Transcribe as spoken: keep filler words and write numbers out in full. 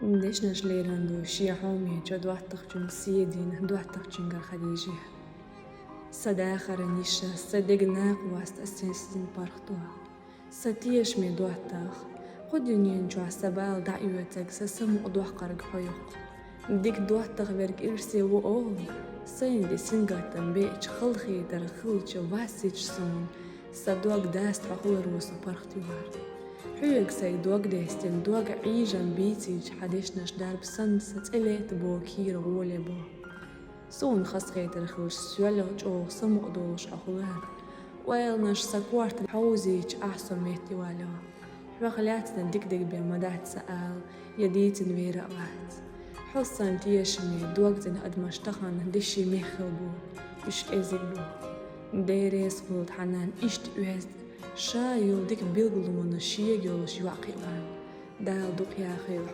Дешнаш леран ду шен хьоме чу доттагӀчун седина, доттагӀчунгара Хадижа. Са дахаран йиша, са дег накъост а сесдина паргӀато. Са тешаме доттагӀа, кху дуьнен чохь сан бала дӀаоьцург, сан самукъадоккхург хьо ю-кх. Дика доттагӀверг ирсе ву олу, сайна тӀе сингаттам беача, халахетар хилча, вассийча суна, сан дог даста хьо хиларо со паргӀатйохьара. Хьоьга сайн дог дестина, дог Ӏийжам бийцийча хьан дешнаш дарба санна, сан цӀе летта боху кийра гӀоле бо. Суна хазахетар хилча, соьлла чӀогӀа самукъадолуш хьо хилара. Ойланаш сан корта хьовзийча, ахь со метта валло. Хьох лаьцна дика дерг бен ма дац сан ала, я дийцина вер а вац. Хьо санна тешаме, дог дина адамаш тахана деши мех хила бу, уьш кӀезиг бу. Дела реза хуьлда хьан нана иштта оьзда, ша йолу дика билгалонаш шега йолуш йоӀ кхиаван. Дала дукха яхийла хьо.